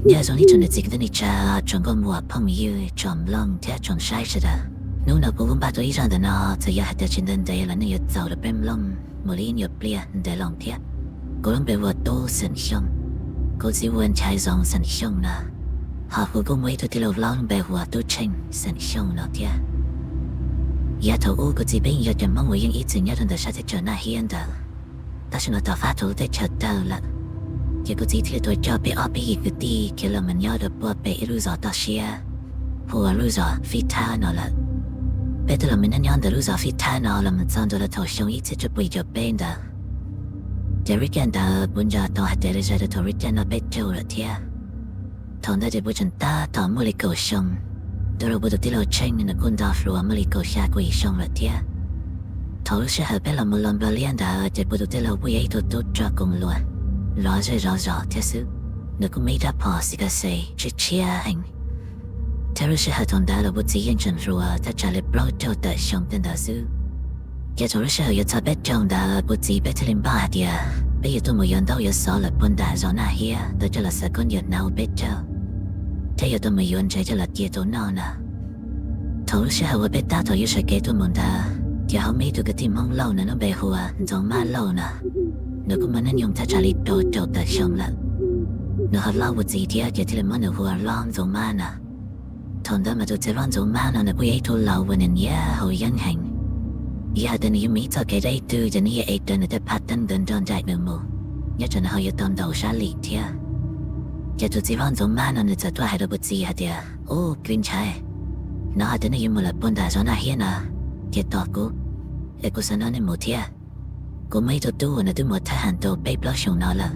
Nyob zoo ib tsoom niam txiv kwv tij neej tsa, tsoom nkauj muam phooj ywg, tsoom mloog thiab tsoom saib sawv daws. Hnub no kuv kuj npaj tau ib zaj ntawm no, txawm yog hais tias tsis ntev ntev los nej yuav txaus rau peb mloog mus li ib nyuag pliag ntev loo thiab. Kuv lub npe hu ua Tub xeem Xyooj, kuv txiv hu ua Nchaiv Zoov xeem Xyooj no, ho kuv kuj muaj ib tug tij laug hlob lub npe hu ua Tub Tsheej xeem Xyooj no thiab. Yav thaum ub kuv txiv peb yeej yog cov Hmoob uas yeej ib txwm nyob rau ntawm sab teb chaws Naj Hiab ntawd, tab sis mas tom qab thaum lub teb chaws tawg lawm, ces kuv txiv thiaj li tau coj peb ob peb yim kwv tij khiav los mus nyob rau puag pem ib lub zos toj siab hu ua lub zos Fib Thab no lawm. Peb twb los mus nyob nyob ntawm lub zos Fib Thab no los mus txog ntua rau thaum xyoo ib txhiab cuaj pua yim caum peb ntawd. Ces lub caij ntawd kuv nco tau hais tias li zaj rau thaum lub caij no peb caug lawm thiab. Thaum ntawd ces kuv tseem tab tom muaj li kaum xyoo, rau rau kuv tus tij laug Tsheej nws kuj nto hluas muaj li kaum xya kaum yim xyoo lawm thiab. Thaum lub sij hawm peb los mus los Nplog liab ntawd ces kuv tus tij laug kuj yog ib tug tub rog koom luag, lov zej zov zos thiab xwb. Nws kuj muaj ib rab phom xi kas xes tshiab tshiab heev, thiab lub sij hawm thaum ntawd los kuv txiv yeej tseem hluas thaj tsam li plaub caug tawm xyoo tej ntawd xwb. Ces thaum lub sij hawm yuav txog peb caug ntawd kuv txiv peb thiaj li npaj hais tias peb yuav tuaj mus yuav ntaub yuav xov lawm puag nram zos Naj Hiab ntawd coj los xaws khaub ncaws hnav ua peb caug, thiab yuav tuaj mus yuav ntses coj los cia tau noj na. Thaum lub sij hawm uas peb tab tom yuav sawv kev tuaj mus ntawd ces ho muaj ib tug kwv tij Hmoob Lauj, nws lub npe hu ua Ntxoov Mab Lauj no, nws kuj muaj hnub nyoog thaj tsam li rau caum tawm xyoo lawm. Nws ho hlob kuv txiv thiab ces thiaj li muab nws hu ua Hlob Ntxoov Mab no. Thaum ntawd mas tus txiv hlob Ntxoov Mab no nws kuj yog ib tug laus uas nws nyiam haus yeeb heev. Yog hais tias nws yuav mus ib txoj kev deb twg ces nws yeej ev rawv nws tej phaj teeb ntawd nrog nraim nws mus, nyob tsam nws ho yuav tau ntaus sab lim thiab. Ces tus txiv hlob Ntxoov Mab no nws txawm tuaj hais rau kuv txiv hais tias, Ub kwv Nchaiv, hnov hais tias nej yuav mus lawm puag nram zos Naj Hiab na, ces tos kuv, es kuv xav nrog nej mus thiab. Kuv muaj ib tug tub uas nws twb mus thab ham tau peb plaub xyoos no lawm,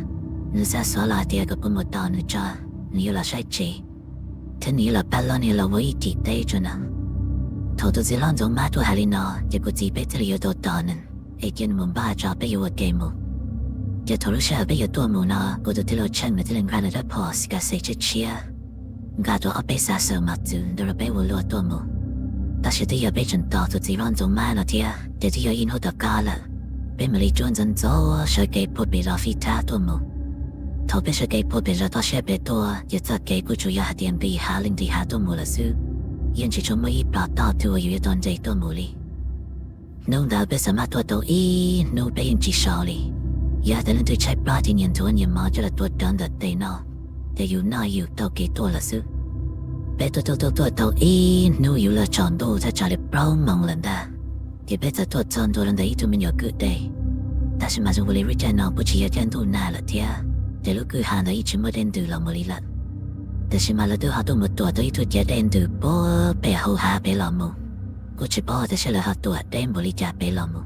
nws xa xov los hais tias kom kuv mus tos nws tso, nws yuav los saib tsev, thiab nws yuav los pab loj niag los ua ib cim teb tso no. Thaum tus txiv hlob Ntxoov Mab tuaj hais li no ces kuv txiv peb thiaj li yuav tau tos nws, es cia nws mus npaj tso peb yuav ua ke mus. Ces thaum lub sij hawm peb yuav tuaj mus no kuv tus tij laug Tsheej nws thiaj li nqa nws rab phom xi kas xes tshiab tshiab, nqa tau ob peb xav xaws mos txwv nrog rau peb ua luaj tuaj mus. Tab sis twb yog peb tseem tos tus txiv hlob Ntxoov Mab no thiab ces twb yog ib hnub tom qab lawm. Peb mam li tsuab ntxov ntxov sawv kev puag pem zos Fib Thab tuaj mus. Thaum peb sawv kev puag pem zos toj siab pem tuaj ces txoj kev kuj tsuas yog hais tias nqis hav li nqis hav tuaj mus lawm xwb, yeej tsis tshua muaj ib plos toj twg uas yus yuav tau nres tuaj mus li. Hnub ntawd peb xav maj tuaj tau ib hnub peb yeej tsis so li. Yog hais tias leej twg tshaib plab ces nyias nthuav nyias mov coj los tuav rawv ntawm tes no, ces yus noj yus taug kev tuaj lawm xwb. Peb tuaj tuaj tuaj tuaj tau ib hnub yuav luag tsaus ntuj thaj tsam li plaub moos lawm ntag, ces peb txawm tuaj txog ntua rau ntawm ib tug me nyuam kwj dej. Tab sis mas zoo ua li lub caij no kuj tsis yog caij ntuj nag lawm thiab, ces lub kwj ha ntawd yeej tsis muaj dej ntws los mus li lawm. Tiam sis mas lawv twb ho tuaj mus tuam tau ib tug ciav dej ntws puag pem hauv hav pem los mus, kuj tsis paub tias seb lawv ho tuam deb npaum li cas pem los mus.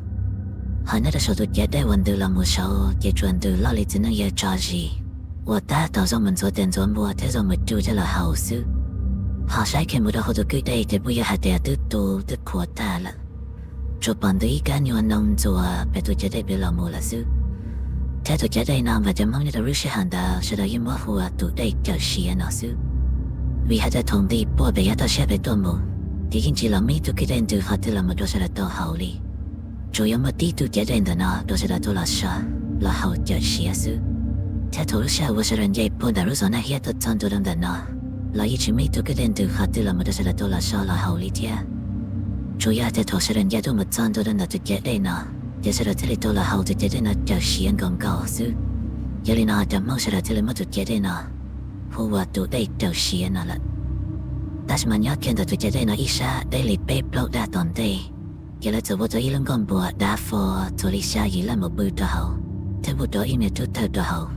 Ho nyob rau saum tus ciav dej uas ntws los mus saud ces tsuas ntws loj li txiv neej yawg tso zis, ua tab tom zoo mus ntxuav tes ntxuav npua thiab zoo mus cu coj los haus xwb. Ho saib kiag mus rau hauv tus kwj dej ces puas yog hais tias twb tu twb qhuav tag lawm, tsuas pom ntws ib kab nyuag noo ntxuav pem tus ciav dej pem los mus lawm xwb. Thiab tus ciav dej no mas cov Hmoob nyob rau lub sij hawm ntawd sawv daws yeej muab hu ua tus dej Cawm Siav no xwb. Vim hais tias thaum nqis puag pem yav toj siab pem tuaj mus, ces yeej tsis los muaj ib tug kwj dej ntws qhov twg los mus rau sawv daws tau haus li. Tsuas yog muaj tib tug ciav dej ntawm no rau sawv daws tau los so los haus cawm siav xwb. Thiab thaum lub sij hawm uas sawv daws nce puag ntawm lub zos Naj Hiab tuaj txog ntua rau ntawm no los yeej tsis muaj ib tug kwj dej ntws qhov twg los mus rau sawv daws tau los so los haus li thiab. Tsuas yog tias thaum sawv daws nce tuaj mus txog ntua rau ntawm tus ciav dej no, ces sawv daws thiaj li tau los haus tus ciav dej no cawm siav nkaus nkaus xwb. Yog li no cov Hmoob sawv daws thiaj li muab tus ciav dej no hu ua tus dej Cawm Siav no lawm. Tab sis mas nyob kiag ntawm tus ciav dej no ib sab deb li peb plaub daj tom ntej, ces lawv txawm ua tau ib lub nkuaj npua dav fo txhua li xya yim leej mus pw rau hauv, thiab pub rau ib niag tub thawj rau hauv.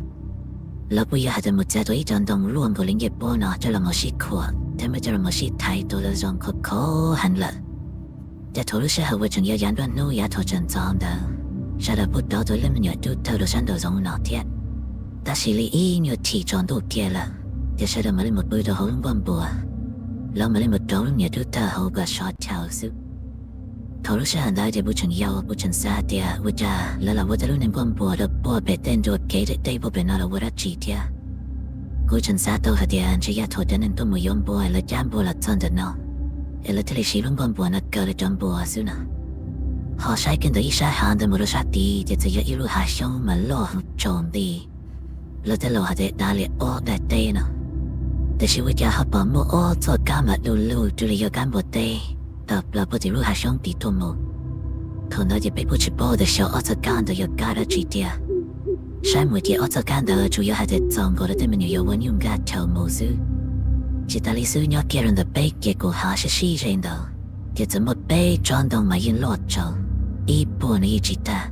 Lawv kuj yog hais tias mus txiav tau ib co ntoo luaj nkaus li ncej puab no coj los mus sib khuam thiab muab coj los mus sib thaiv tau zoo khov kho heev lawm. Ces thaum lub sij hawm uas tseem yog yav nruab hnub yav thaum tseem ntxov ntawd, sawv daws kuj rov tau ib lub me nyuam tub thawj rau sab nraum zoov no thiab. Tab sis li ib nyuag chim tsaus ntuj kiag lawm, ces sawv daws mam li mus pw rau hauv lub nkuaj npua. Lawv mam li mus rauv lub me nyuam tub thawj hauv kom sov chaw xwb. Thaum lub sij hawm ntawd ces kuv tseem yau, kuv tseem xav tias ua cas lawv los ua tej lub niag nkuaj npua rau puag pem tej nruab kev deb deb puag pem no los ua dab tsi thiab. Kuv tseem xav tau hais tias ntshe yog thaum cov neeg tuaj mus yuav npua es lawv cab npua los txog ntawm no, es lawv thiaj li siv lub nkuaj npua no kaw lawv cov npua xwb no. Ho saib kiag ntawm ib sab hav ntawd mus rau sab tid ces txawm yog ib lub hav xyoob mas loj heev tsaus nti, lawv tej laus hais tias dav li ob daim teb no. Tiam sis ua cas ho pom muaj ob txoj kab mas du lug dub li yog kab npua teb tawm plaws puag tim lub hav xyoob tim tuaj mus. Thaum ntawd ces peb kuj tsis paub tias xyov ob txoj kab ntawd yog kab dab tsi tiag. Saib mus ces ob txoj kab ntawd tsuas yog hais tias txaus nkaus rau tej me nyuam yaus ua nyuj nkaj chaw mus xwb. Tsis tas li xwb, nyob kiag rau ntawm peb ces kuv hav sib sib ze ntawd, ces txawm muaj peb tsob ntoo mas yeej loj tsaus, ib puag no yeej tsis tag.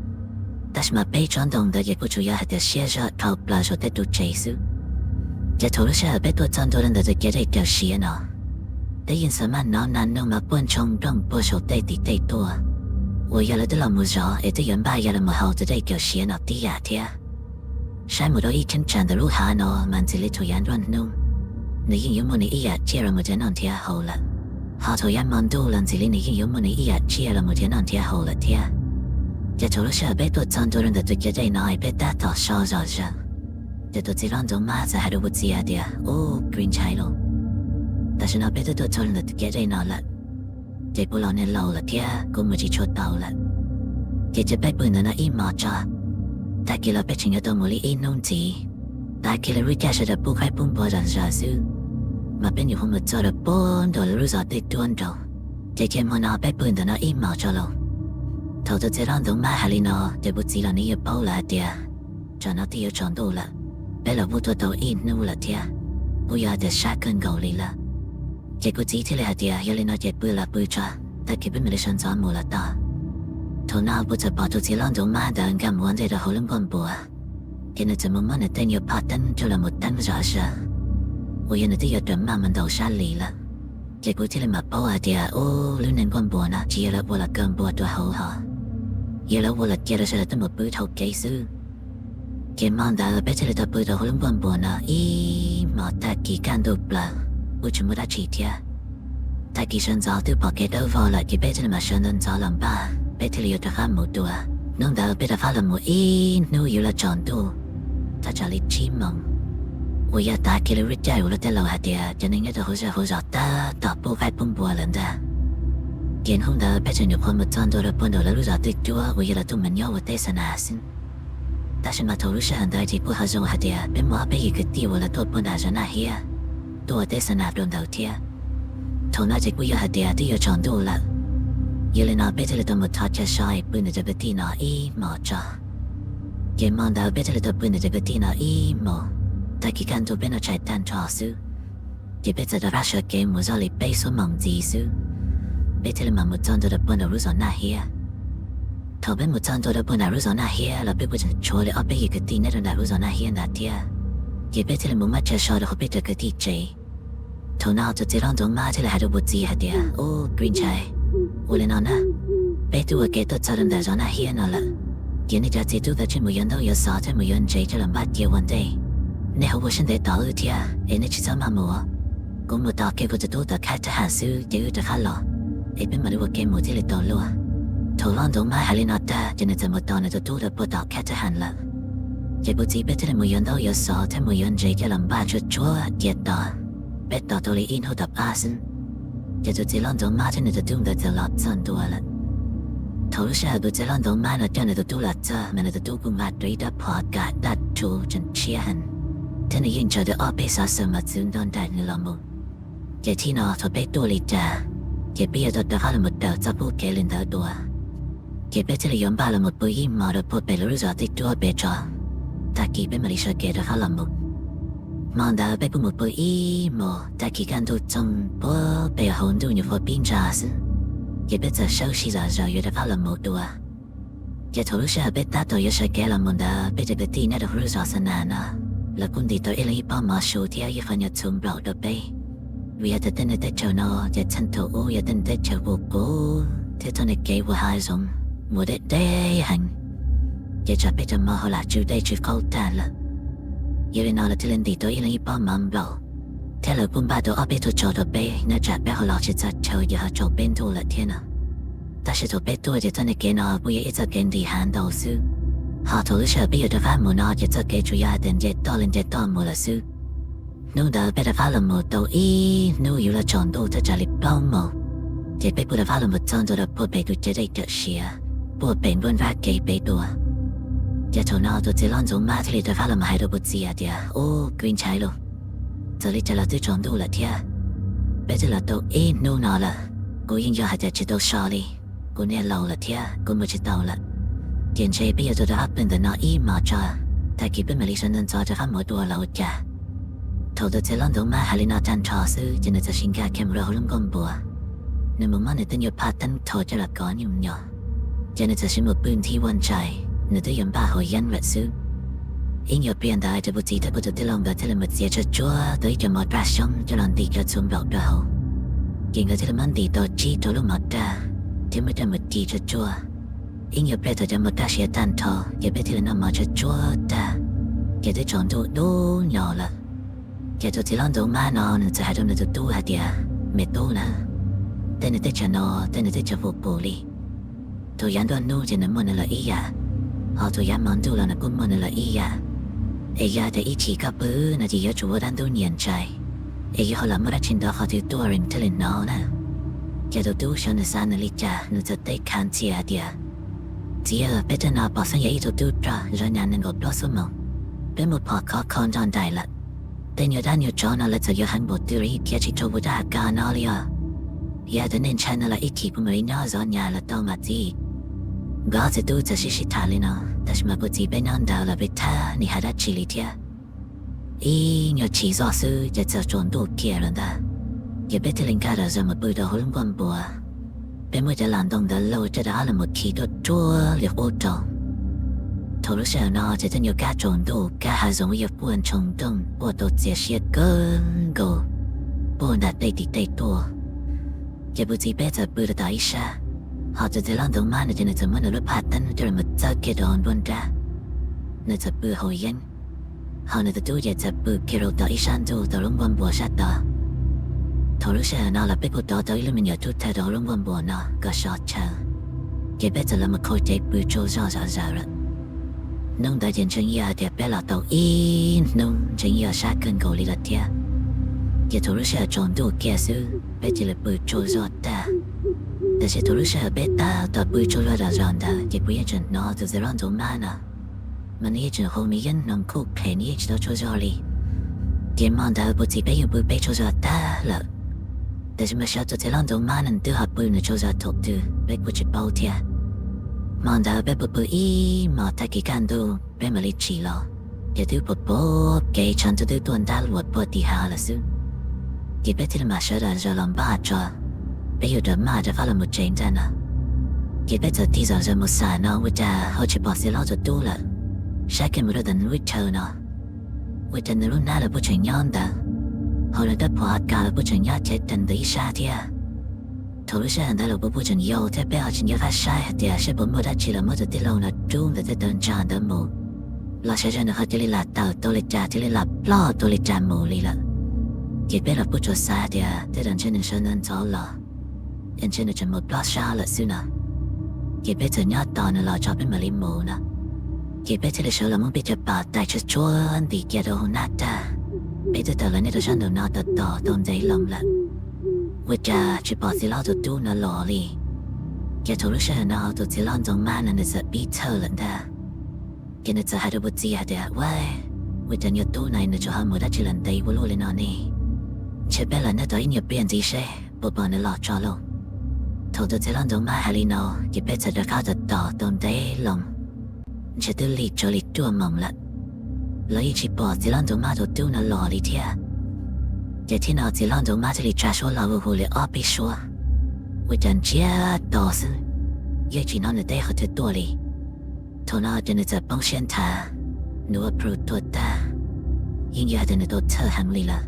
Tab sis mas peb tsob ntoo ntawd ces kuj tsuas yog hais tias siab zog dhau plaws saum tej tus tsev xwb. Ces thaum lub sij hawm peb tuaj txog ntua rau ntawm tus kev dej kawm siav no, peb yeej xav maj hnov nas noog mas quaj ntshoo nplooj puag saum tej tim tej tuaj, uas yog lawv twb los mus zov es twb yuav npaj ya los mus haus tus dej kawm siav no tib yam thiab. Saib mus rau ib cheeb tsam ntawm lub hav no mas ntxim li thaum yav nruab hnub, nws yeej yuav muaj nws ib yam tsiaj los mus rau noj nrhiav haus lawm. Ho thaum yav hmo ntuj los ntxim li nws yeej yuav muaj nws ib yam tsiaj los mus rau noj nrhiav haus lawm thiab. Ces thaum lub sij hawm peb tuaj txog ntua rau ntawm tus kev dej no es peb tab tom so zom zaws, ces tus txiv hlob ntxoov mab txawm hais rau kuv txiv hais tias, Ub, kws ntshai lauj, tam sim no peb twb tuaj txog rau ntawm tus kev dej no lawm, ces kuv los niag laus lawm thiab kuv mus tsis tshua tau lawm. Ces cia peb pw ntawm no ib hmos tso, tag kis los peb tseem yuav tau mus li ib hnub ntxiv. Tag kis lawv lub caij sawv daws pub qaib pub npua zom zaws xwb, mas peb nyuam qhuav mus txog rau puag nram lawv lub zos twb cuab nraud. Ces cia hmo no peb pw ntawm no ib hmos tso lauj. Thaum tus txiv hlob ntxoov mab hais li no ces kuv txiv los nws yeej paub lawm hais tias tsam no twb yuav tsaus ntuj lawm, peb los kuj tuaj tau ib hnub lawm thiab, kuj yog hais tias sab kawg nkaus li lawm. Ces kuv txiv thiaj li hais tias, Yog li no ces pw los pw tso, tag kis peb mam li sawv ntxov mus los tau. Thaum no kuv txawm pom tus txiv hlob ntxoov mab ntawd nkag mus ua ntej rau hauv lub nkuaj npua, ces nws txawm mus muab nws tej nyuag phaj teeb coj los mus teeb zom zaws, uas yog nws twb yuav rawm maj mus ntaus sab lis lawm. Ces kuv thiaj li mam paub hais tias, Ub, lub niag nkuaj npua no tsis yog lawv ua los kaw npua rau hauv hos, yog lawv ua los cia rau sawv daws tuaj mus pw dhau kev xwb. Ces hmo ntawd peb thiaj li tau pw rau hauv lub nkuaj npua no ib hmos tag kis kaj ntug plaws, kuj tsis muaj dab tsi thiab. Tag kis sawv ntxov twb pom kev dawb vog lawm ces peb thiaj li mam sawv ntxov ntxov los npaj, peb thiaj li yuav rov qab mus dua. Hnub ntawd peb rov qab los mus ib hnub yuav luag tsaus ntuj, thaj tsam li tsib moos, uas yog tag kis li lub caij uas luag tej laus hais tias cov neeg nyob rau hauv zej hauv zos tab tom pub qaib pub npua lawm ntag. Ces hnub ntawd peb tseem nyuam qhuav mus txog ntua rau puag nram lawv lub zos twj cuab uas yog lawv tuaj mus nyob ua teb xa nas xwb. Tab sis mas thaum lub sij hawm ntawd ces kuj ho zoo hais tias peb muaj ob peb yig kwv tij uas lawv tuaj puag nram zos Naj Hiab, tuaj ua teb xa nas rau ntawd thiab. Thaum no ces kuj yog hais tias twb yuav tsaus ntuj lawm, yog li no peb thiaj li tau mus thov chaw so es pw ntawm cov kwv tij no ib hmos tso. Ces hmo ntawd peb thiaj li tau pw ntawm cov kwv tij no ib hmos, tag kis kaj ntug peb noj tshais tag nrho xwb, ces peb txawm rov qab sawv kev mus zoj li peb xuab moos ntxiv xwb, peb thiaj li mam mus txog ntua rau puag nram lub zos Naj Hiab. Thaum peb mus txog ntua rau puag nram lub zos Naj Hiab los peb kuj tseem tshuav li ob peb yig kwv tij nyob rau nram lub zos Naj Hiab ntawd thiab, ces peb thiaj li mus muab chaw so rau hauv peb cov kwv tij tsev. Thaum no tus txiv hlob ntxoov mab thiaj li hais rau kuv txiv hais tias, Ub, kws ntshai, ua li no na, peb twb ua ke tuaj txog rau ntawm zos Naj Hiab no lawm, ces nej cov txiv tub tau tsij mus yuav ntaub yuav xov thiab mus yuav ntsev coj los npaj cia ua ntej. Nej ho ua siab ntev tos wb thiab es nej tsis txhob maj mus, kuv mus tos kiag kuv tus tub tom khab thab ham xwb ces wb rov qab los, es peb mam li ua ke mus thiaj li tau luag. Thaum hlob ntxoov mab hais li no tag ces nws txawm mus tos nws tus tub rau puag tom khab thab ham lawm. Ces kuv txiv peb thiaj li mus yuav ntaub yuav xov thiab mus yuav ntsev coj los npaj tsuag tsuag cia tos. Peb tos tau li ib hnub tom qab xwb, ces tus txiv hlob ntxoov mab thiab nws tus tub ntawd txawm los txog ntua lawm. Thaum lub sij hawm tus txiv hlob ntxoov mab no coj nws tus tub los txog mas nws tus tub kuj nqa rau ib rab phom kam daj rhuv tseem tshiab heev, thiab nws yeej ntshaw tau ob peb xov xwm mas txwv nto nraim nws los mus. Ces thaum no thaum peb tuaj li cas, ces peb yuav tau rov qab los mus raws txoj qub kev li ntawd dua. Ces peb thiaj li yuav npaj los mus pw ib hmos rau puag pem lawv lub zos twj cuab pem tso, tag kis peb mam li sawv kev rov qab los mus. Hmo ntawd peb kuj mus pw ib hmos, tag kis kaj ntug txoog puag pem hauv ntuj nyuam qhuav pib ntsa xwb, ces peb txawm sawv si zom zaws yuav rov qab los mus dua. Ces thaum lub sij hawm peb tab tom yuav sawv kev los mus ntawd, peb cov kwv tij nyob rau hauv lub zos xa nas no, lawv kuj ntim tau ib leeg ib pob mov su thiab ib qho nyuag txhuv nplaum rau peb. Vim yog tias tej neeg teb chaws no ces txheej thaum ub yog tej neeg teb chaws qus qus thiab txoj niag kev ua hav zoov mus deb deb heev, ces tsam peb cov mov hauv lam tsw dej tsw qaub tag lawm. Yog li no lawv thiaj li ntim tau ib leeg ib pob mov nplaum, thiab lawv kuj npaj tau ob peb tug tsau rau peb nyob tsam peb ho los tsis txog chaw ces ho tsaus peb ntuj lawm thiab no. Tab sis thaum peb tuaj ces txoj niag kev no kuj yog ib txoj kev nrim hav ntau xwb, ho thaum lub sij hawm peb yuav rov qab mus no ces txoj kev tsuas yog hais tias nce toj li nce toj mus lawm xwb. Hnub ntawd peb rov qab los mus tau ib hnub yuav luag tsaus ntuj thaj tsam li plaub moos, ces peb kuj rov qab los mus txog ntua rau puag pem tus ceg dej cawm siav, puag pem nruab nrab kev pem dua. Ces thaum no tus txiv hlob Ntxoov Mab thiaj li rov qab los mus hais rau kuv txiv hais tias, Ub, kws ntshai lauj, Txawm li cas los twb tsaus ntuj lawm thiab, peb twb los tau ib hnub no lawm. Kuv yeej yog hais tias tsis tau so li, kuv niam laus lawm thiab kuv mus tsis tau lawm. Ces ntshe peb yuav tau rov qab pw ntawm no ib hmos tso, tag kis peb mam li sawv ntxov ntxov rov qab mus dua los ua cas. Thaum tus txiv hlob ntxoov mab hais li no tag nrho xwb ces nws txawm sis nkag kiag mus rau hauv lub nkuaj npua. Nws mus muab nws tej nyuag phaj teeb tho coj los kov nyuj nyos, ces nws txawm sis mus pw nthi ua ntsais, nws twb yuav npaj haus yeeb lawm xwb. Ib nyuag pliag ntawd ces kuv txiv thiab kuv tus tij laug nkawd thiaj li mus txiav tshuaj tsuag tau ib co mov raj xyoob coj los ntim cov txhuv nplaum rau hauv. Ces nkawd thiaj li muab ntim tau tsib rau lub mov raj thiab muab coj mus ci tshuaj tsuag. Ib nyuag pliag thaum cov mov raj siav tag nrho ces peb thiaj li noj mov tshuaj tsuag tag, ces twb tsaus ntuj dub nyos lawm. Ces tus txiv hlob ntxoov mab no nws txawm hais rau nws tus tub hais tias, me tub na, tej niag teb chaws no tej niag teb chaws huv pus li. Thaum yav nruab hnub ces nws muaj nws lawm ib yam, ho thaum yav hmo ntuj los nws kuj muaj nws lawm ib yam. Es yog tias ib chim koj pw no ces yuav tsum ua dab ntub nyias ntsais, es yuav ho los muaj dab tsi ntawd qhov twg tuaj rau thiaj li hnov na. Ces tus tub xyov nws xav nws li cas nws txawm teb khav ntxhias hais tias, txiv, peb tej no pom xeeb yog ib tug tub rog zov nyas nees nkaum plaub xuab moos, peb mus phom khov kho nrog nraim lawm. Tej nyuag dab nyuag tsov no lawv txawm yuav heev npaum twg los yeej khiav tsis dhau tus dab hav kav no li os. Yog tias nej ntshai no los ib chim kuv mam li nyob zov nyas los tau mas txiv. Nkawd txiv tub txawm sib sib tham li no, tab sis mas kuv txiv peb nyob ntawd los peb thab nim hais dab tsi li thiab. Ib nyuag chim zoj xwb ces txawm tsaus ntuj kiag lawm ntag. Ces peb thiaj li nkag zom zaws mus pw rau hauv lub nkuaj npua. Peb muab cov las ntoo ntawd lauj coj rov qab los mus khi tuaj ruaj li qub rau. Thaum lub sij hawm no ces tej nyuag kab tsaus ntuj kab hav zoov yog puaj ntshoo nrooj puaj tau txias siab kawg nkaus, puaj nram tej tim tej tuaj. Ces kuv txiv peb txawm pw rau tom ib sab, ho tus txiv hlob ntxoov mab no ces nws txawm muab nws lub phaj teeb coj los mus txawb kiag rau hauv nruab nrab, nws txawm pw haus yeeb. Ho nws tus tub ces txawm pw kiag rau tom ib sab ntug tau lub nkuaj npua sab tod. Thaum lub sij hawm no los peb kuj rov tau ib lub me nyuam tub thawj rau hauv lub nkuaj npua no kom sov chaw, ces peb txawm los mus qhau cev pw tsaug zog zom zaws lawm. Hnub ntawd ces ntshai yog hais tias peb los tau ib hnub ntshai yog sab kawg nkaus li lawm thiab. Ces thaum lub sij hawm tsaus ntuj kiag xwb peb cia li pw tsaug zog tag. Tab sis thaum lub sij hawm peb tab tom pw tsaug zog zom zaws ntawd ces kuv yeej tseem hnov tus txiv hlob ntxoov mab no, mas nws yeej tseem hu nws yeeb hnoos khuj phem nws yeej tsis tau tsaug zog li. Ces hmo ntawd kuv txiv peb yeej pw peb tsaug zog tag lawm. Tab sis mas xyov tus txiv hlob ntxoov mab no nws twb ho pw nws tsaug zog thaum twg peb kuj tsis paub thiab. Hmo ntawd peb pw pw ib hmos tag kis kaj ntug peb mam li tsim los, ces twb pom pom kev tshav ntuj twb tuaj ntab luas puag tim hav lawm xwb. Ces peb thiaj li mam sawv daws zaws los npaj tso, peb yuav rawm maj rov qab los mus tsev ntag no. Ces peb txawm tig zom zaws mus xam no ua cas ho tsis pom txiv hlob tus tub lawm, saib kiag mus rau ntawm nws lub chaw no, ua cas nws lub hnab los puag tseem nyob ntawd, ho nws rab phom hav kav los puag tseem nyob cev tees ntawm ib sab thiab. Thaum lub sij hawm ntawd los puag puag tseem yau thiab peb ho tsis nco qab saib hais tias saib puas muaj dab tsi los muab tus tij laug no rub ntawm tej taw ntsa ntawd mus, los sawv daws nws ho cia li lam tawm tau li cas cia li lam ploj tau li cas mus li lawm. Ces peb los puag tsuas xav tias tej zaum ntshe nws sawv ntxov ntxov los, es ntshe nws tseem mus plob sab lawm xwb no. Ces peb txawm nyob tos nws los tso peb mam li mus no. Ces peb thiaj li sawv los muab peb cov pas tais tshuaj tshuaj ntim kiag rau hauv hnab raj, peb twb tawm los nyob rau sab nraum no tos tos tau ntev loo lawm, ua cas tsis pom txiv hlob tus tub no los li. Ces thaum lub sij hawm no tus txiv hlob ntxoov mab no nws txawm pib txhawj lawm ntag. Ces nws txawm hais rau kuv txiv hais tias, ua, ua cas nyuag tub no nws tseem ho mus dab tsi lawm ntev ua luaj li no ne? Ntshe peb los nyob tos ib nyuag pliag ntxiv seb puas pom nws los tso lauj. Thaum tus txiv hlob ntxoov mab hais li no ces peb txawm rov qab tos tos tau ntev loo, ntshe twb li tsawv li cuaj moos lawm, los yeej tsis pom txiv hlob ntxoov mab tus tub no los li thiab. Ces thiab no txiv hlob ntxoov mab thiaj li tsa suab los hu hu li ob peb suab, ua cas ntsiag to xwb, yeej tsis hnov nws teb qhov twg tuaj li. Thaum no ces nws txawm poob siab nthav, nws ua plhu tuag tag, yeej yog hais tias nws tau txhawj heev li lawm.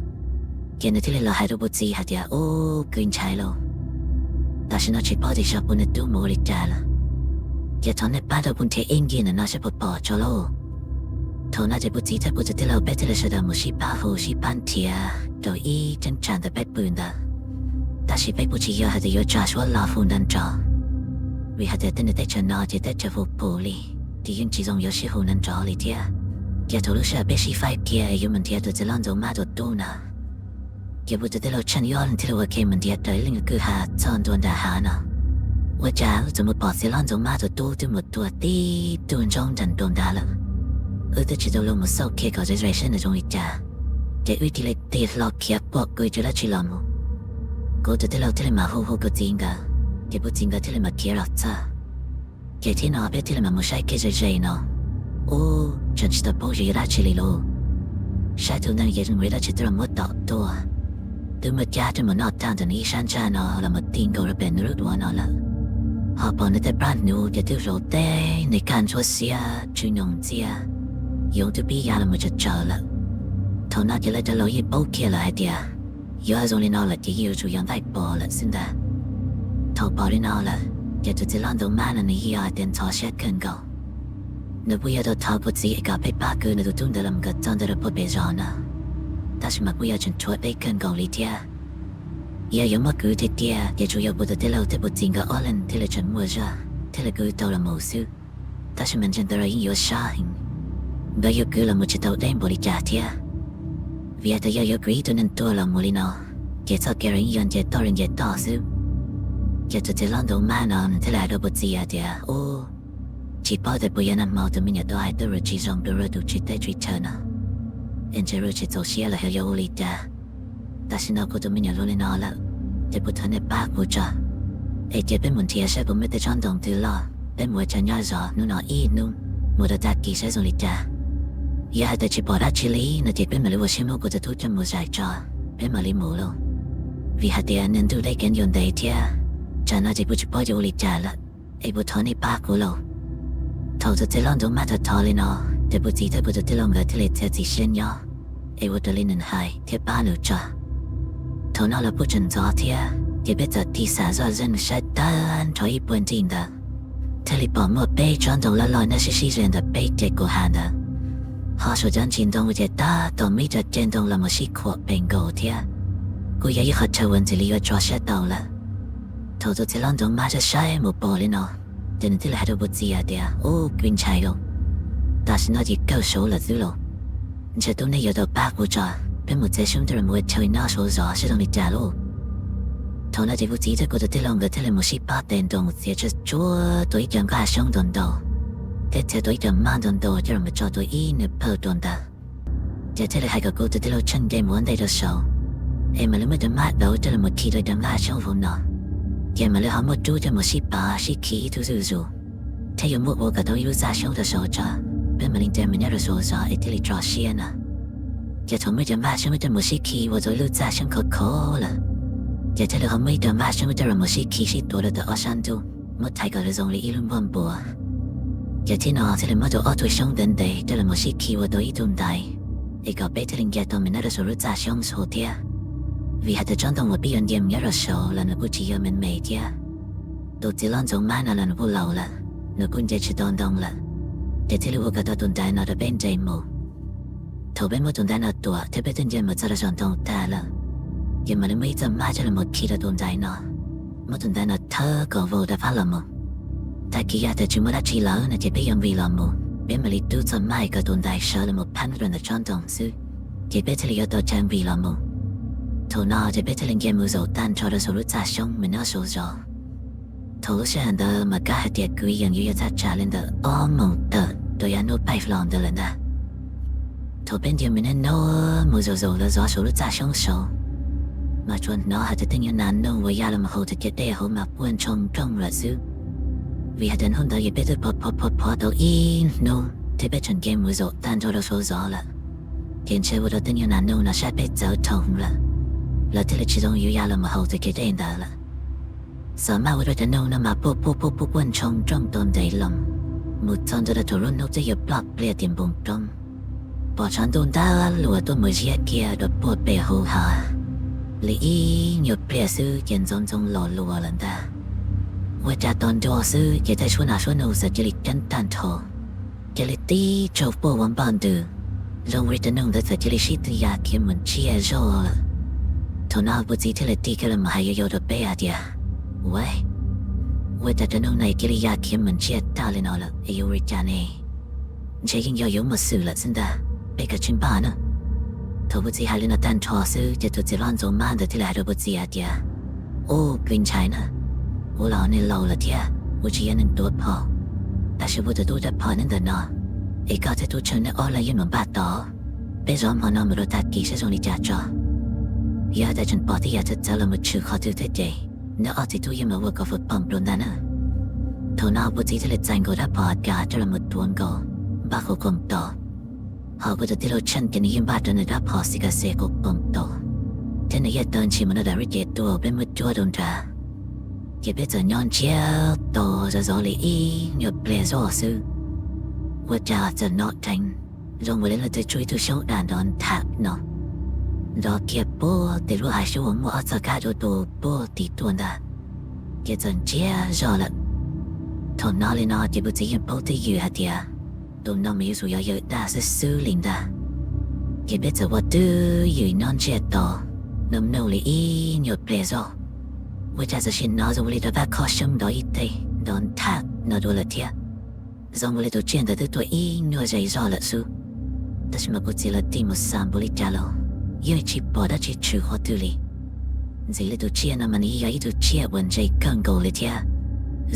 Ces nws thiaj li los hais rau kuv txiv hais tias, ub, kuv ntshai lauj, tam sim no tsis paub tias xyov puas nws tub mus ua li cas lawm. Ces thov nej pab rau kuv nrhiav ib ncig ntawm no seb puas pom tso lauj. Thaum no ces kuv txiv thiab kuv tus tij laug peb thiaj li sawv daws mus sib pab hu sib pab nrhiav rau ib cheeb tsam ntawm peb pw ntawd. Tab sis peb kuj tsis yog hais tias yuav tsa suab los hu nrov nrov, vim hais tias tej niag teb chaws no ces teb chaws huv pus li, ces yeej tsis zoo yuav sib hu nrov nrov li thiab. Ces thaum lub sij hawm peb sib faib kiag yuav mus nrhiav tus txiv hlob ntxoov mab tus tub no, ces kuv tus tij laug Tsheej Yob nws thiaj li ua ke mus nrhiav raws ib lub nyuag kwj ha txog ntua nram hav no. Ua cas wb txawm mus pom txiv hlob ntxoov mab tus tub twb mus tuag tib tug ntsoog nram nraum nrad lawm. Wb twb tsis tau los mus xauj kiag kom ze ze seb nws zoo li cas, Ces wb thiaj li tig hlo khiav quaj kuv tsis dab tsi los mus. Kuv tus tij laug thiaj li mam hu hu kuv txiv nkawd, ces kuv txiv nkawd thiaj li mam khiav los txog. Ces thiab no peb thiaj li mam mus saib kev ze ze no, ub, tseem tsis tau paub yog dab tsi li lauj. Saib tus neeg yeej zoo li dab tsi twb los muab tom tuaj. Twb muab cab coj mus noj tag ntawm nws ib sab ntsag no los mus ti nkaus rau pem nws lub duav no lawm. Ho pom nws tej plab hnyuv ces twb hloov teb nws kaj ntsuab xiab tsw nyoos ntxiag, yoov twb pib ya los mus tsawv tsawv lawm. Thaum no ces lawv cov laus yeej paub kiag lawm hais tias yog zoo li no lawm ces yeej yuav tsum yog nqaij pos lawm xwb ntag. Thaum pom li no lawm ces tus txiv hlob ntoo mab no nws yeej yog hais tias ntxhov siab kawg nkaus. Nws kuj yog tau thov kuv txiv kom peb pab kwv nws tus tub ntawd los mus kom txog ntawm rau puag pem zos no, tab sis mas kuj yog tseem tshuav deb kawg nkaus li thiab. Yog yuav muab kwv tiag tiag ces tsuas yog kuv tus tij laug thiab kuv txiv nkawd ob leeg thiaj li tseem muaj zog thiaj li kwv tau los mus xwb. Tab sis mas ntsia ntawd los yeej yuav sab heev, nkawd yuav kwv los mus tsis tau deb npaum li cas thiab. Vim hais tias yog yuav kwv ib tug neeg tuag los mus li no, ces txoj kev los yeej yog nce toj li nce toj xwb. Ces tus txiv hlob ntoo mab no nws thiaj li hais rau kuv txiv hais tias, ub, tsis paub tias puas yog nag hmo tus me nyuam tau hais tej lus tsis zoo rau tus tswv teb tswv chaw no, es ntshe lawv tsis txaus siab los yog ua li cas. Tam sim no kuv tus me nyuam zoo li no lawm, ces kuv thov nej pab kuv tso, es cia peb mus nrhiav saib puas muaj tej tsob ntoo twg loj, peb mus ua tsaug nyob zov hnub no ib hnub, mus rau tag kis saib zoo li cas. Yog hais tias tsis pom dab tsi li no ces peb mam li ua siab muab kuv tus tub coj mus zais tso, peb mam li mus lauj. Vim hais tias nws ntuj deb kev yuav ntev thiab, tsam no ces kuv tsis paub yuav ua li cas lawm, es kuv thov nej pab kuv lauj. Thaum tus txiv hlob ntoo mab tau thov li no, ces kuv txiv thiab kuv tus tij laug nkawd thiaj li txiav txim siab nyob, es ua raws li nws hais thiab pab nws tso. Thaum no los kuj tseem ntxov thiab, ces peb txawm tig xam zoj zeeg saib tag nrho ib puag nrig ntawd, thiaj li pom muaj peb tsob ntoo loj loj nyob sib sib ze ntawm peb ceg kaum hav ntawd. Ho saum cov ntsis ntoo ces tab tom muaj ib co ceg ntoo los mus sib khuam pes nkaus thiab. Kuj yog ib qhov chaw uas ntxim li yuav tso siab tau lawm. Thaum tus txiv hlob ntoo mab saib saib mus pom li no, ces nws thiaj li hais rau kuv txiv hais tias, ub, kuv ntshai lauj, tam sim no ces kawg saud lawm xwb lauj. Ntshe tub nej yuav tau pab kuv tso, peb mus txiav xyoob thiab los mus ua chaw nyob saud zov saib zoo li cas lauj. Thaum no ces kuv txiv thiab kuv tus tij laug nkawd thiaj li mus sib pab tes nroos txiav tsuag tsuag tau ib co nqaj xyoob ntau ntau, thiab txiav tau ib co mab ntau ntau coj los mus tso tau ib nws pawg rau ntawd. Ces thiaj li hais kom kuv tus tij laug tsheej nce mus ua ntej rau saud, es mam li muab cov mab dauv coj los mus khi rau cov nqaj xyoob hauv no, ces mam li ho muab rub coj mus sib pav sib khi ib tug zuj zus, thiab yuav muab ua kom tau ib lub txaj xyoob rau saud tso, peb mam li nce mus nyob rau saud zov es thiaj li tso siab na. Ces thaum muab cov nqaj xyoob coj mus sib khi ua tau ib lub txaj xyoob khov kho lawm, ces thiaj li ho muab ib co nqaj xyoob coj los mus sib khi sib tuav rau tom ob sab ntuj, muab thaiv kom zoo li ib lub npuag npua. Ces thiab no thiaj li muab tau ob tug xyoob ntev ntev coj los mus sib khi ua tau ib tug ntaiv, es kom peb thiaj li nce tau mus nyob rau saum lub txaj xyoob saud thiab. Vim hais tias tsob ntoo uas peb yuav nce mus nyob rau saud los nws kuj tsis yog me me thiab. Tus txiv hlob ntxoov mab no los nws kuj laus lawm, nws kuj nce tsis tau ntoo lawm, ces thiaj li ua kom tau tus ntaiv no rau peb nce mus. Thaum peb muab tus ntaiv no tuam thiab peb twb nce mus txog rau saum ntoo tag lawm, ces mam li muab ib txoj mab coj los mus khi rau tus ntaiv no, muab tus ntaiv no thawb kom vau rov qab los mus. Tag kis yog tias tsis muaj dab tsi lawm no ces peb yuav nqis los mus, peb mam li rub txoj mab kom tus ntaiv sawv los mus phab rau ntawm tsob ntoo xwb, ces peb thiaj li yuav tau chaw nqis los mus. Thaum no ces peb thiaj li nce mus zaum tag nrho rau saum lub txaj xyoob mus nyob saud zov. Thaum lub sij hawm ntawd mas kav hais tias kwv yees yuav yog thaj tsam li ntawm ob moos tawm rau yav hnub paij hlo ntawd lawm ntag. Thaum peb nce mus niaj hnub mus zaum zaum los zov saum lub txaj xyoob saud, mas tsuas hnov hais tias tej nyuag nas noog uas ya los mus hauv tus ciam teb hauv mas quaj ntshoo nrooj lawm xwb. Vim hais tias hnub ntawd ces peb twb phov phov phov phov tau ib hnub thiab peb tseem nce mus zaum tag nrho rau saud zov lawm, ces ntshe ua rau tej nyuag nas noog no saib peb txawv dhau lawm, lawv thiaj li tsis zoo yuav ya los mus hauv tus ciam teb ntawd lawm. Xav mas ua rau cov noog no mas quaj quaj quaj quaj quaj ntshoo nrooj tau ntev loo, mus txog ntua rau thaum lub hnub twb yuav ploj pliaj tim npoo roob. Pom tshav ntuj ntab luas tuaj mus ziab kiag rau puag pem hauv hav li ib nyuag pliag xwb ces ntxoov ntxoo los luas lawm ntag. Ua cas tos nco xwb ces tej suab nas suab noog txawm cia li ceeb tag nrho, cia li tib tsaug puag ua npoj ntws, zoo li cov noog ntawd txawm cia li sib tw ya khiav mus ntsiag zog lawm. Thaum no kuv txiv thiaj li tig kiag los mus hais yau yau rau peb hais tias, ua, ua cas cov noog no cia li ya khiav mus ntsiag tag li no lawm es yuav ua li cas ne? Ntshe yeej yog yuav muaj xwm lawm xwb ntag, peb kav tsij npaj na. Thaum kuv txiv hais li no tag nrho xwb ces tus txiv hlob ntxoov mab ntawd thiaj li hais rau kuv txiv hais tias, ub, kuv ntshai na, kuv los niag laus lawm thiab kuv tsis yog neeg tuav phom, tab sis kuv tus tub cov phom nyob ntawm no, es koj thiab tub tsheej neb ob leeg yeej mus npaj tod, Peb zov hmo no mus rau tag kis saib zoo li cas tso. Yog hais tias tseem pom tej yam txawv txawv los mus tshwm qhov twg thiab ces neb ob txiv tub yeej mam ua kom fwm poom rau ntag na. Thaum no puj txiv thiaj li txais nkaus rab phom a kas coj los mus tuav nkaus npaj qhuv qoom tos. Ho kuv tus tij laug Tsheej ces nws yeej npaj rau nws rab phom xi kas xes qhuv qoom tos, thiab nws yeej taw ntshis mus rau nram rub cev tuaj peb muab cuab rau nrad. Ces peb txawm nyob ntsiag to zov zov li ib nyuag pliag zoj xwb, ua cas txawm hnov dheev zoo ua li leej twg tsuj ib tug xyoob dag nrov ntham no, nrov kiag puag tim lub hav xyoob uas muaj ob txoj kab dua tus puag tim tuaj ntag. Ces txawm ntsiag zog lawm. Thaum hnov li no ces puj txiv yeej paub twj ywm hais tias tus no mas yuav tsum yog yawm dab xwb xwb li ntag. Ces peb txawm ua twj ywm nyob ntsiag to, mloog mloog li ib nyuag pliag zog, ua cas txawm sim hnov zoo ua li rov vaj khob xyoob nrov ib teg nrov ntham no dua lawm thiab. Zoo ua li tus tsiaj ntawd twb tuaj ib nyuag ze zog lawm xwb. Tab sis mas kuv txiv lawv tig mus xam npaum li cas los yeej tsis pom dab tsi tshwm qhov twg li. Ntxim li tus tsiaj no mas nws yeej yog ib tug tsiaj uas ntse kawg nkaus li thiab,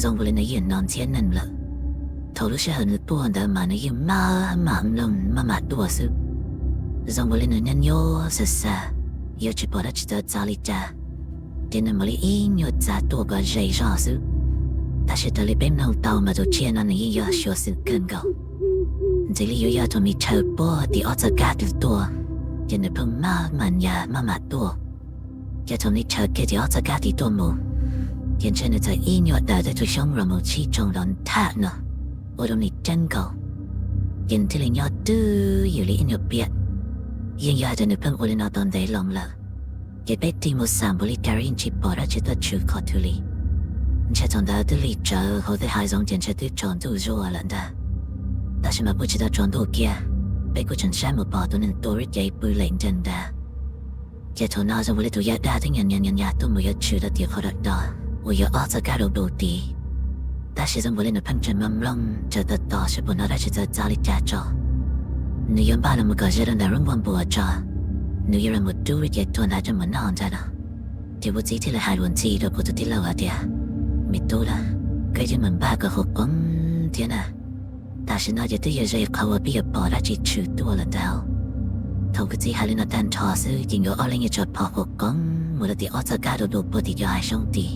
zoo ua li nws yeej hnov ntxhiab neeg lawm. Thaum lub sij hawm nws tuaj ntawd mas nws yeej maj mam mloog maj mam tuaj xwb, zoo ua li nws nyob nyuaj xav xav, yog tsis pom dab tsi txawv txav li cas, ces nws mam li ib nyuag txav tuaj kom ze zog xwb. Tab sis raws li peb mloog tau mas tus tsiaj no nws yeej yog xyuam xim kawg nkaus. Ntxim li yuav yog thaum nws chaw puag tim ob txoj kab tid tuaj, ces nws pheej maj mam nyas maj mam tuaj. Ces thaum nws chaw kiag tim ob txoj kab tid tuaj mus, ces ntshe nws txawm ib nyuag daws tej tug xyoob los mus sib tsoo nrov ntham no, ua rau nws ceeb nkaus. Ces nws thiaj li nyob twj ywm li ib nyuag pliag. Yeej yog hais tias nws pheej ua li no tau ntev loo lawm. Ces peb tig mus xam npaum li cas los yeej tsis pom dab tsi tuaj tshwm qhov twg li. Ntshe thaum ntawd twb lig tsawv hauv tej hav zoov ces ntshe twb tsaus ntuj zuag lawm ntag. Tab sis mas kuj tsis tau tsaus ntuj kiag, peb kuj tseem saib mus pom tus neeg tua rub cev pw lem nreeg nrad. Ces thaum no zoo ua li tus yawg dab twb nyas nyas nyas nyas tuaj mus yuav tshwm rau tim qhov dawm do uas yog ob txoj kab dub dub tid. Tab sis zoo ua li nws pheej tseem mloog mloog tsawv tos tos saib puas hnov dab tsi txawv txav li cas tso. Nws yuav npaj los mus kom ze rau ntawm lub npua npua tso, nws yuav los mus rub rub cev tuag ntawd coj mus noj ntag no. Ces kuv txiv thiaj li hais lus ntxhi rau kuv tus tij laug hais tias, me tub na, koj yeej meem npaj kom qhuv qoob thiab na. Tam sim no ces twb yog ze qhov uas peb yuav pom dab tsi tshwm tuaj lawm ntag. Thaum kuv txiv hais li no tag nrho xwb ces nkawd ob leeg yeej tso phom qhuv qoob mus rau tim ob txoj kab dub dub puag tim cov hav xyoob tid,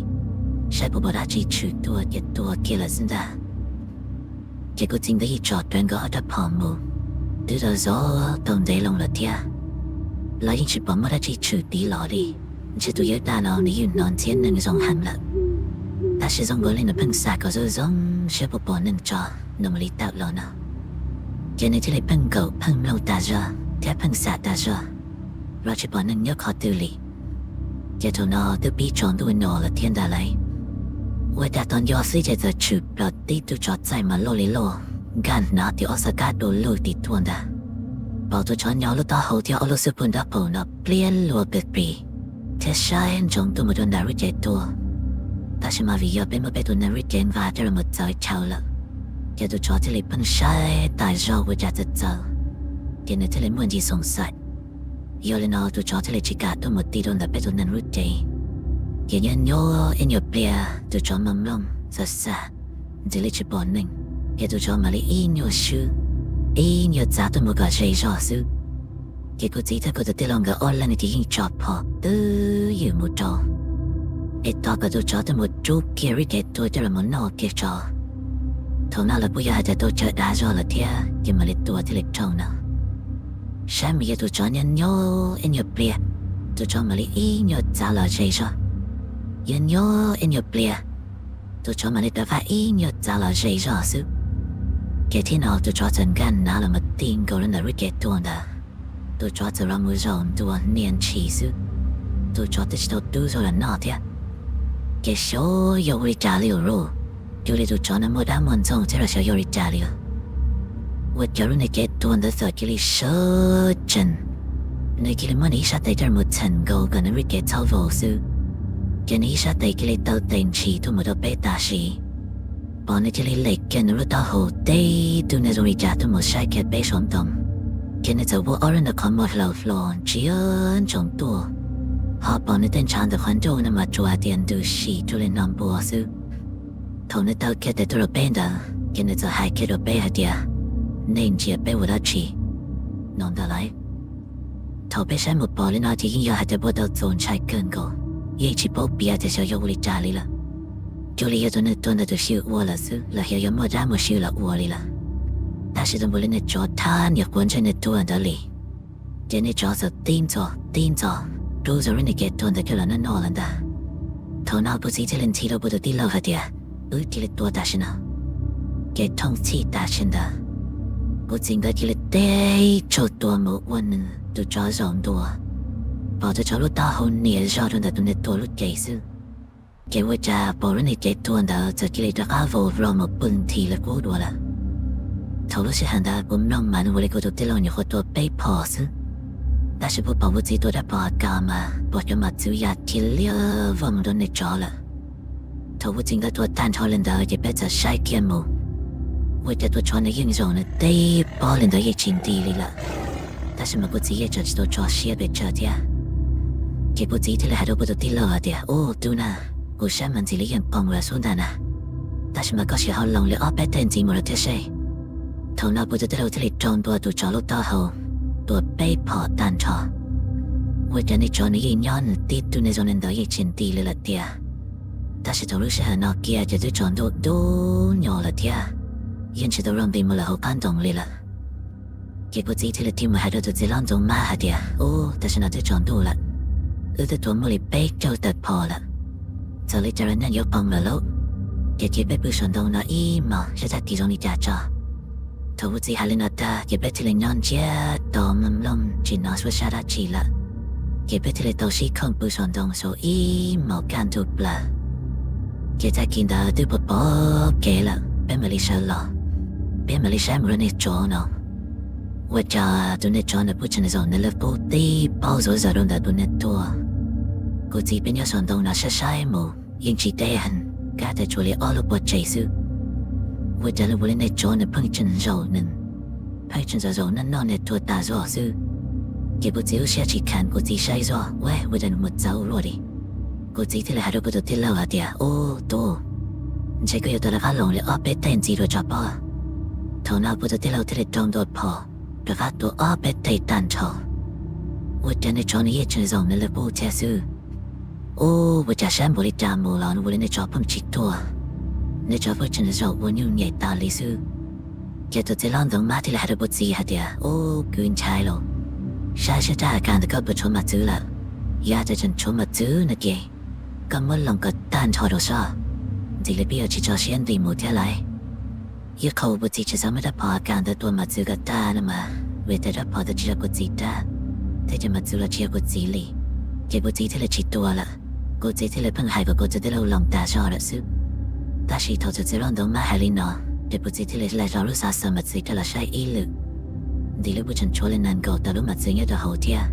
saib puas pom dab tsi tshwm tuaj ces tua kiag lawm xwb ntag. Ces kuv txiv nkawd yeej tsom rawv nkawd ob rab phom mus, twb zov zov tau ntev loo lawm thiab los yeej tsis pom muaj dab tsi tshwm tid los li. Ntshe tus yawg dab no nws yeej hnov ntxhiab neeg zoo heev lawm, tab sis zoo nkaus li nws pheej xav kom zoo zoo saib puas pom neeg tso, nws mam li tawm los no. Ces nws thiaj li pheej nkaum pheej mloog tas zog thiab pheej xam tas zog los tsis pom neeg nyob qhov twg li. Ces thaum no twb pib tsaus ntuj no lawm thiab ntag lauj. Ua cas tau nco xwb ces txawm tshwm plaws tib tug tsov txaij mas loj li loj nkag hnav tim ob xab kab du lug tim tuaj ntag. Pom tus tsov nyo lub taub hau thiab ob lub xub pwg nrab phom no pliab luag pes pis thiab saib ntsoov tuaj mus rau nram lub cev tuaj. Tab sis mas vim yog peb muab peb tus neeg lub cev nqa coj los txawv chaw lawm, ces tus tsov thiaj li pheej saib tas zog ua cas txawv txawv, ces nws thiaj li muaj ntsis xoom xaim. Yog li no tus tsov thiaj li tsis kam tuaj mus ti rau ntawm peb tus neeg lub cev. Ces nyob nyob ib nyuag pliag tus tsov mloog mloog xav xav, ntxim li tsis pom neeg, ces tus tsov mam li ib nyuag swb, ib nyuag txav tuaj mus kom ze zog xwb. Ces kuv txiv thiab kuv tus tij laug nkawd ob leeg ces yeej tso phom twj ywm mus rau, es tos kom tus tsov tuaj mus rub kiag lub cev tuaj coj los noj kiag tso. Thaum no lawv kuj yog hais tias tau chaw dav zog lawm thiab ces mam li tua thiaj li raug no. Saib mas yog tus tsov nyob nyob ib nyuag pliag, tus tsov mam li ib nyuag txav los ze zog. Nyob nyob ib nyuag pliag, tus tsov mam li rov qab ib nyuag txav los ze zog xwb. Ces thib no tus tsov txawm nkag hnav los mus ti nkaus rau ntawm lub cev tuaj ntawd. Tus tsov txawm los mus zaum ntua hnia ntshis xwb, tus tsov twb tsis tau rub zog los noj thiab. Ces xyov yog ua li cas li lauj, cia li tus tsov no muaj dab muaj ntxoog thiab los xyov yog ua li cas li. Ua cas lub niag cev tuag ntawd txawm cia li sawv tsees, nws cia li muab nws ib sab tes coj los txheem nkaus kom nws lub cev txhob vau xwb. Ces nws ib sab tes cia li taw tes ntshis tuaj mus rau peb tam sim, pom nws cia li lem kiag nws lub taub hau teb tug niag zoo li cas tuaj mus saib kiag peb saum ntoo. Ces nws txawm ua ob lub ntawm qhov muag hlau hlo ntsia ntsoov tuaj, ho pom nws tej ntshav ntawm qhov ncauj no mas tsuas hais tias ntws sim cuag li hno npua xwb. Thaum nws taw kiag tes tuaj rau peb ntawd ces nws txawm hais kiag rau peb hais tias, nej ntsia peb ua dab tsi no ntag lauj. Thaum peb saib mus pom li no ces yeej yog hais tias puas tau txaus ntshai kawg nkaus, yeej tsis paub piav tias xyov yog ua li cas li lawm. Cuag li yog tus neeg tuag ntawd tus xyw ua lawm xwb los xyov yog muaj dab muaj xyw los ua li lawm. Tab sis tau npaum li nej tsov thab niam quav ntsej nej tuag ntawd li, ces nej tsov txawm tib ntxos tib ntxos rub zog lub niag kev tuag ntawd coj los noj noj lawm ntag. Thaum no kuv txiv thiaj li ntxhi rau kuv tus tij laug hais tias, wb cia li tua tam sim no. Ces thooj txhij tam sim ntawd, kuv txiv nkawd cia li teb tsaug tua mus ua nws tus tsov zaum ntua, pom tus tsov lub taub hau nias zog rau ntawm tus neeg tuag lub cev xwb. Ces ua cas pom lub niag kev tuag ntawd txawm cia li rov qab vau vlo mus pw nthi lawv qub dua lawm. Thaum lub sij hawm ntawd kuv mloog mas ua li kuv tus tij laug nyuam qhuav tua peb phom xwb, tab sis kuv pom kuv txiv tua rab phom a kas mas pom cov mos txwv ya cia li vau mus rau nej tsov lawm. Thaum kuv txiv nkawd tua tag nrho li ntawd ces peb txawm saib kiag mus, ua cas tus tsov nws yeej zaum nws tib pob li ntawd yeej tsis nti li lawm. Tab sis mas kuv txiv yeej tseem tsis tau tso siab pes tsawg thiab. Ces kuv txiv thiaj li hais rau kuv tus tij laug hais tias, ub tub na, kuv saib mas ntxim li yeej poob lawm xwb ntag na, tab sis mas koj sim ho loos li ob peb teg ntxiv mus lawm thiab seb. Thaum no kuv tus tij laug thiaj li rau ntua tus tsov lub taub hau, tua peb phom tag nrho. Ua cas nej tsov nws yeej nyob nws tib tug niag zoo li ntawd yeej tsis nti li lawm tiag. Tab sis thaum lub sij hawm no kiag ces twb tsaus ntuj dub nyos lawm thiab, yeej tsis tau luag nti mus lawm hauv qab ntoo li lawm. Ces kuv txiv thiaj li tig mus hais rau tus txiv hlob ntxoov mab hais tias, ub tam sim no twb tsaus ntuj lawm, wb twb tua muaj li peb caug tawm phom lawm, txawm li cas los neeg yuav poob lawm lauj. Ces cia peb pw saum ntoo no ib hmos saib tag kis zoo li cas tso. Thaum kuv txiv hais li no tag ces peb thiaj li nyob ntsiag to mloog tsis hnov suab sab dab tsi lawm. Ces peb thiaj li tau sib khooj pw saum ntoo saum ib hmos kaj ntug plaws. Ces tag kis ntawd twb pom pom kev lawm peb mam li sawv los, peb mam li saib mus rau niag tsov no. Ua cas tus niag tsov nws pheej tseem zaum nws lawv qub tib pob zuav zawm rau ntawm tus niag tuag. Kuv txiv peb nyob saum ntoo no saib saib mus yeej tsis deb heev, kab tias tsuas li ob lub pob tsev xwb. Ua cas lub ua li niag tsov nws pheej tseem zaum nws, pheej tseem zaum zaum noj noj niag tuag tas zog xwb. Ces kuv txiv lub siab tsis kheev, kuv txiv saib zog ua ua cas nws mus txawv ua luaj li. Kuv txiv thiaj li hais rau kuv tus tij laug hais tias, ub tub, ntshe koj yuav tau rov qab loos li ob peb teg ntxiv dua tso pob. Thaum no kuv tus tij laug thiaj li rau ntua phom rov qab tua ob peb teg tag nrho. Ua cas niag tsov nws yeej tseem zaum nws lawv qub thiab xwb. Ub ua cas saib npaum li cas mus los nws ua li niag tsov pheej tsis tuag, niag tsov pheej tseem zaum ua nyuj nyem tas li xwb. Ces tus txiv hlob ntxoov mab thiaj li hais rau kuv txiv hais tias, ub kwv ntxhais lauj, saib seb rab a kas ntawd koj puas tshuav mos txwv lawm. Yog tias tseem tshuav mos txwv no ces koj muab loos kom tag nrho rau sob, ntxiv li peb yuav tsis tso siab nti mus thiab lauj. Ib qho uas kuv txiv tsis xav muab rab phom a kas ntawd tua mos txwv kom tag no mas vim tias rab phom ntawd tsis yog kuv txiv rab, thiab cov mos txwv los tsis yog kuv txiv li. Ces kuv txiv thiaj li tsis tua lawm. Kuv txiv thiaj li pheej hais kom kuv tus tij laug loos tas zog lawm xwb. Tab sis thaum tus txiv hlob ntxoov mab hais li no, ces kuv txiv thiaj li laij zog lub xov xwm mos txwv coj los saib ib lwm, ntxiv li kuj tseem tshuav li nees nkaum tawm lub mos txwv nyob rau hauv thiab.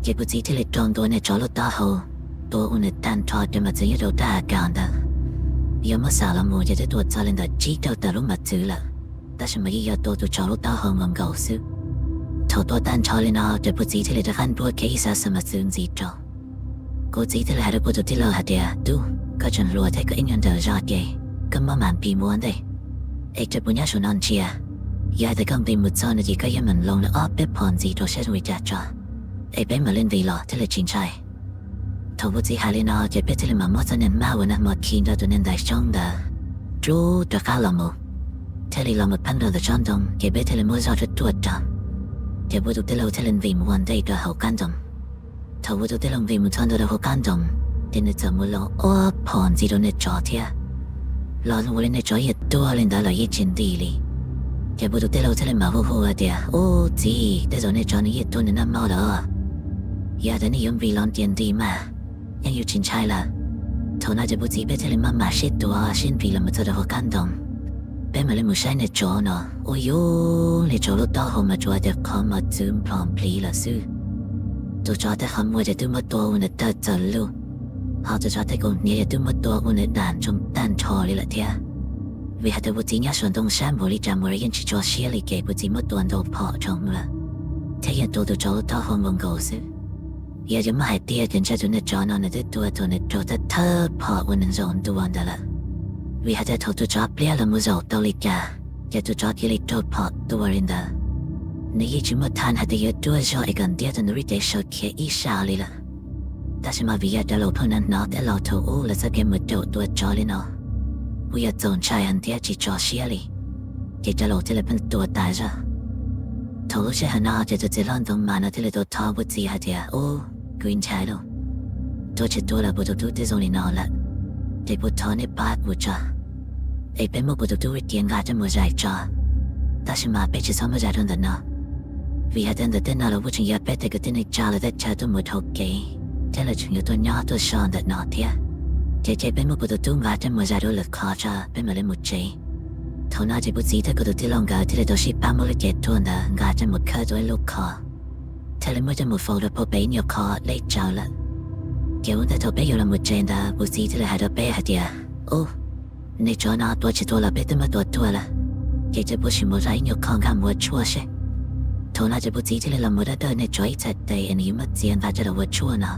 Ces kuv txiv thiaj li rau ntua niag tsov lub taub hau, tua ua nws tag nrho cov mos txwv nyob rau rab a kas ntawd. Yog muab xam los mus ces twb tua txog li ntawm tsib caug tawm lub mos txwv lawm, tab sis mas yeej yog tua tus tsov lub taub hau nkaus nkaus xwb. Thaum tua tag nrho li no ces kuv txiv thiaj li rov qab npuab kiag ib xov xwm mos txwv ntxiv rau. Kuv txiv thiaj li hais rau kuv tus tij laug hais tias, tub, koj tseem hluas thiab koj ib nyuag nrawm zog ces koj muab mam npis mus ua ntej, es rau puas nyob saum no ntsia. Yog hais tias koj npis mus txog no ces koj yeej meem loos li ob peb phom ntxiv rau saib zoo li cas tso, es peb mam li nqis los thiaj li tsis ntshai. Thaum kuv txiv hais li no ces peb thiaj li mam muab txoj niag hmab uas nag hmo khi nrog tus niag ntais xyoob ntawd rub rov qab los mus, thiaj li los mus pheeb rau ntawm tsob ntoo ces peb thiaj li muab zog ruaj ruaj rau. Ces kuv tus tij laug thiaj li nqis mus ua ntej rau hauv qab ntoo. Thaum kuv tus tij laug nqis mus txog ntua rau hauv qab ntoo, ces nws txawm mus loos ob phom ntxiv rau niag tsov thiab, los ua li niag tsov yeej tuag li ntawd lawm yeej tsis nti li. Ces kuv tus tij laug thiaj li mam hu hu hais tias, ub txiv, tej zaum niag tsov nws yeej tuag nws noj mov lawm. Yog tias nej yuav npis los cia nti mas, yeej yuav tsis ntshai lawm. Thaum no ces kuv txiv peb thiaj li maj mam sib tuav sib npis los mus txog rau hauv qab ntoo. Peb mam li mus saib niag tsov no, ua yus niag tsov lub taub hau mas tsuas hais tias qhov mos txwv nplhos nplis lawm xwb. Tus tsov tej qhov muag ces twb muab tua ua nws tawg txaws lug, ho tus tsov tej kaus hniav ces twb muab tua ua nws dam ntsoog tag nrho li lawm thiab. Vim hais tias kuv txiv nyob saum ntoo saib npaum li cas mus los yeej tsis tso siab li ces kuv txiv muab tua ntau phom dhau lawm, thiab yeej tua tus tsov lub taub hau nkaus nkaus xwb. Yog yuav muab hais tiag ces ntshe tus niag tsov no nws twb tua thaum nws raug thawj thawj phom uas nws zaum ntua ntawd lawm. Vim hais tias thaum tus tsov pliab los mus zaum tau li cas, ces tus tsov cia li raug phom tua li ntawd. Nws yeej tsis muaj thav hais tias yuav ruaj zog es kom ntiab rau nws lub cev sawv khiav ib sab li lawm. Tab sis mas vim yog cov laus pheej hnov tej laus thaum ub lawv txoj kev mus caum tua tsov li no, kuj yog txaus ntshai heev thiab tsis tso siab li, ces cov laus thiaj li pheej tua tas zog. Thaum lub sij hawm no ces tus txiv hlob ntxoov mas nws thiaj li tau thov puj txiv hais tias, Ub, kuv ntshai lauj, tua tsis tua lawm, kuv tus tub twb zoo li no lawm, ces kuv thov nej pab kuv tso, es peb muab kuv tus tub cia nqa coj mus zais tso, tab sis mas peb tsis txhob muab zais rau ntawm no, vim hais tias ntawm tej no los kuj tseem yog peb tej kwv tij neej tsa lawv tej chaw tuaj mus dhau kev, thiab lawv tseem yuav tuaj nyob tuaj so ntawm no thiab. Ces cia peb muab kuv tus tub nqa coj mus zais rau lwm qhov tso peb mam li mus tsev. Thaum no ces puj txiv thiab kuv tus tij laug nkawd thiaj li tau sib pab muab lub cev tuag ntawd nqa coj mus khawb rau ib lub qhov, thiaj li muab coj mus faus rau pem ib nyuag qhov deb tsawv lawm. Ces ua ntej thaum peb yuav los mus tsev ntawd puj txiv thiaj li hais rau peb hais tias, Ub, nej tsov no tua tsis tua los peb twb muab tua tuag lawm, ces cia puav sim mus zais ib nyuag qho nkag mus ua tshuaj seb. Thaum no ces puj txiv thiaj li los mus dawj dawj nej tsov ib txhais tes es nws yuav muab txiav nqa coj los ua tshuaj no.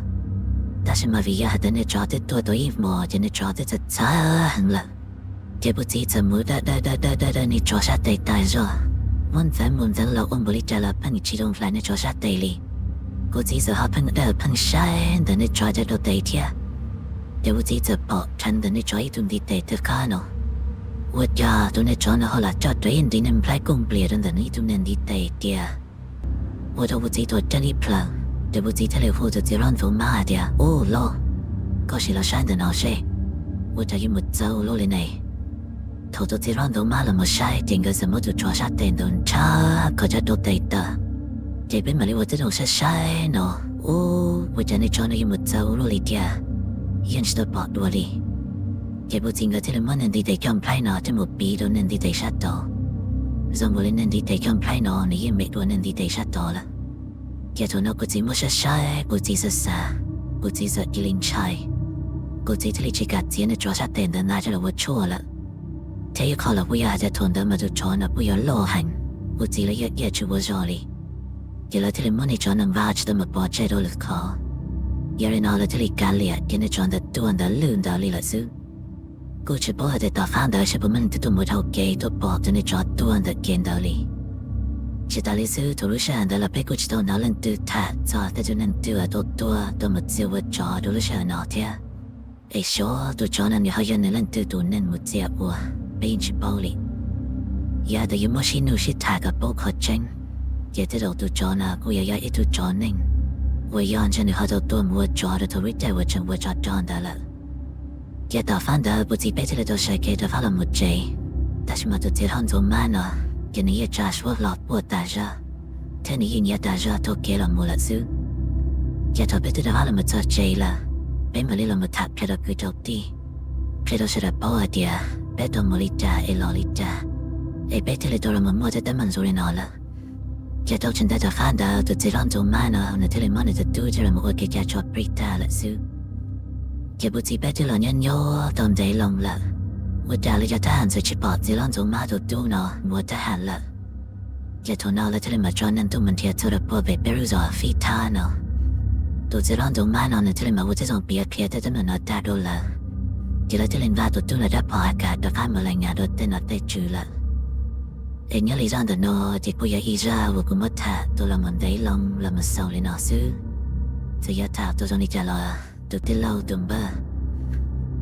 Tab sis mas vim yog hais tias nej tsov twb tuag tau ib hmos ces nej tsov twb txhav txhav heev lawm. Ces puj txiv txawm mus dawj dawj dawj dawj dawj nej tsov sab tes tas zog, muab ntxeev mus ntxeev los ua npaum li cas los pheej tsis zoo hlais nej tsov sab tes li. Puj txiv txawm ho pheej dawj pheej saib ntawm nej tsov cov rau tes thiab. Ces puj txiv txawm pom rheev ntawm nej tsov ib tug ntiv tes tawg qab no. Ua cas tus nej tsov no ho los coj rau ib ntiv neeg nplhaib kooj nplias rau ntawm nws ib tug neeg ntiv tes tias, ua rau puj txiv tuag ceeb ib plhaw. Ces puj txiv thiaj li hu tus txiv hlob ntxoov mab hais tias, Ub lauj, koj sim los saib ntawm no seb, ua cas yuav mus txawv ua luaj li ne. Thaum tus txiv hlob ntxoov mab los mus saib ces nkawd txawm muab tus tsov sab tes ntawd ntshab kom cov rau tes tawg. Ces peb mam li ua tib zoo saib saib no, ub, ua cas nej tsov no yuav mus txawv ua luaj li tiag, yeej tsis tau pom dua li. Ces puj txiv nkawd thiaj li muab neeg ntiv tes coj nplhaib no coj mus piv rau neeg ntiv tes sab tod. Zoo nkaus li neeg ntiv tes coj nplhaib no nws yeej me dua neeg ntiv tes sab tod lawm. Ces thaum no puj txiv muab saib saib puj txiv xav xav, puj txiv txawm cia li ntshai. Puj txiv thiaj li tsis kam txiav nws tsov sab tes ntawd nqa coj los ua tshuaj lawm. Thiab ib qho los kuj yog hais tias thaum ntawd mas tus tsov no kuj yog loj heev, puj txiv lawv yeej iaj tsis ua zog li. Ces lawv thiaj li muab nws tsov no nqa tsis tau mus pov tseg rau lwm qhov. Yog li no lawv thiaj li kav liam cia nws tsov ntawd tuag ntawd lwj ntawd li lawm xwb. Kuj tsis paub hais tias tom qab ntawd seb puas muaj leej twg tuaj mus dhau kev tuaj pom tus nws tsov tuag ntawm kev ntawd li. Tsis tas li xwb, thaum lub sij hawm ntawd los peb kuj tsis tau hnov leej twg tham txog tej tus neeg twg uas tau tuag tuaj mus txia ua tsov rau lub sij hawm no thiab. Es xyov tus tsov no nws ho yog nws leej twg tus neeg mus txia ua, peb yeej tsis paub li. Yog hais tias yuav muab sib nug sib tham kom paub qhov tseeb, ces tej zaum tus tsov no kuj yog yog ib tug tsov neeg uas yog ntshe nws ho tau tuaj mus ua tsov rau thaum lub caij uas tseem ua tsov rog ntawd lawm. Ces tom qab ntawd puj txiv peb thiaj li tau sawv kev rov qab los mus tsev. Tab sis mas tus txiv hlob ntxoov mab no, ces nws yeej tsa suab hlo puaj tas zog, thiab nws yeej nyiav tas zog taug kev los mus lawm xwb. Ces thaum peb twb rov qab los mus txog tsev lawm, peb mam li los mus tham qhia rau kwv rau tij, qhia rau sawv daws paub hais tias peb tau mus li cas es los li cas, es peb thiaj li tau los mus muaj tej teeb meem zoo li no lawm. Ces tau tsis ntev tom qab ntawd tus txiv hlob ntxoov mab no nws thiaj li muab nws tus tub coj los mus ua kev cai tsho plig tag lawm xwb. Ces puj txiv peb twb los nyob nyob tau ntev loo lawm, ua cas li cov thab ham txawm tsis pom txiv hlob ntxoov mab tus tub no mus ua thab ham lawm. Ces thaum no lawv thiaj li mam tso neeg tuaj mus nrhiav txhua rau puag pem peb lub zos Fib Thab no. Tus txiv hlob ntxoov mab no nws thiaj li mam ua tib zoo piav qhia tej teeb meem no tag rau lawv. Ces lawv thiaj li nqa tus tub ntawd rab phom A K rov qab mus lees ngas rau tej nom tej tswv lawm. Es nyob li zaj ntawm no ces kuj yog ib zaj uas kuv muab tham tuaj los mus ntev loo los mus xaus li no xwb. Txawm yog tham tuaj zoo li cas los tus tij laug tus npawg,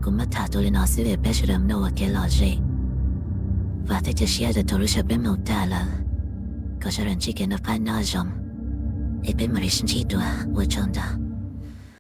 kuv muab tham tuaj li no xwb es peb sawv daws mloog ua kev lom zem. Vam thiab cia siab tias thaum lub sij hawm peb mloog tag lawm, kom sawv daws ntsib kev noj qab nyob zoo, es peb mam li sib ntsib dua, ua tsaug ntau.